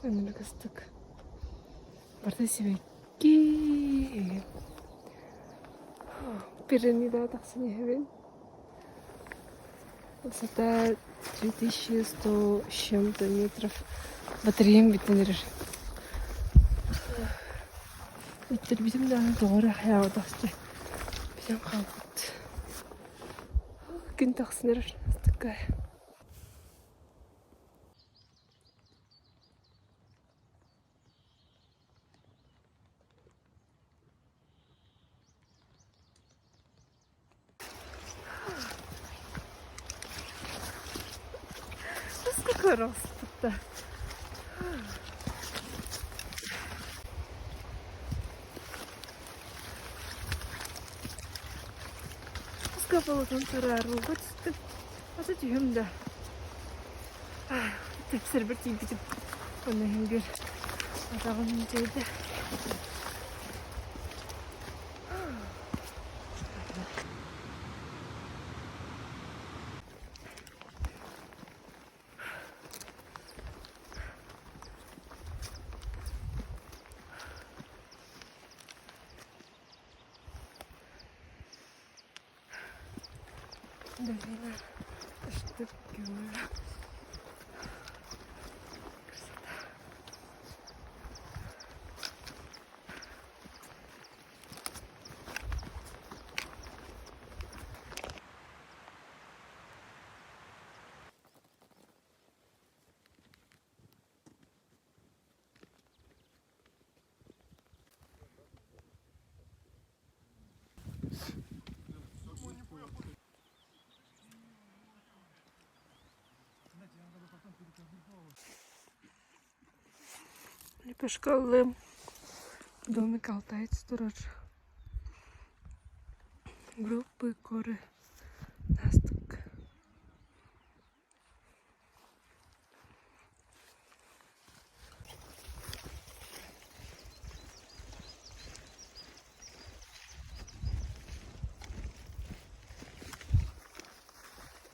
Ынырык ыстык. Барыта сибэкки. Пирамидаҕа тахсан иһэбин. Высота 3100 с чем-то метров. Батареям бүтэн эрэр. Үттэрбитим даҕаны тоҕо эрэ хайаабатахчы бүтэн хаалбыт. Күн тахсан эрэр такая. Сколько раз-то? Сколько турар түстүм. Ата түһүм да. Тэпсэрбэр тиийбитим. Онно иһин биир атаҕым дьайда. Долина Штык-Кюля. Красота. Лепешкалыым Домик алтаец турар. Группы горы Настык.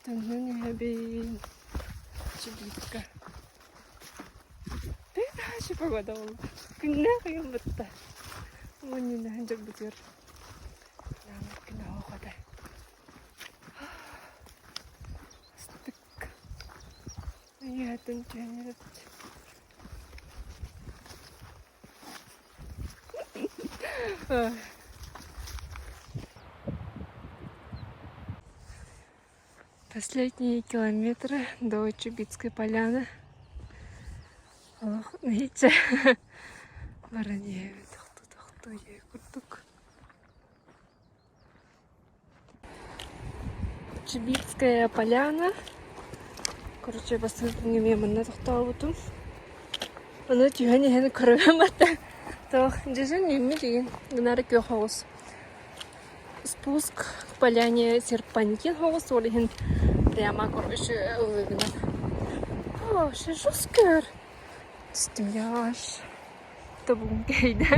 Төннөн иһэбин Чигитка. Ты погода буолла. Күннээх ыйым бытта. Мунньунаһын дьорбутугар күн оһоҕота. Астык. Ийэтин түһэн Последние километры до Чубитской поляны. Олох нэһииччэ баран иһэбит тохтуу-тохтуу иһэ курдук. Чубитская поляна. Короче, бастакы күҥҥэ эмиэ манна тохтообутум. Ону түһэн иһэн көрөбүн батта. Туох дьэжин үүммүт игин гынары күөх оҕус. Спуск к поляне Серпантин оҕус ол иһин прямо короче ыллыгынан. О, жесткер. Түстүм яш. Тобугум кэйдэ.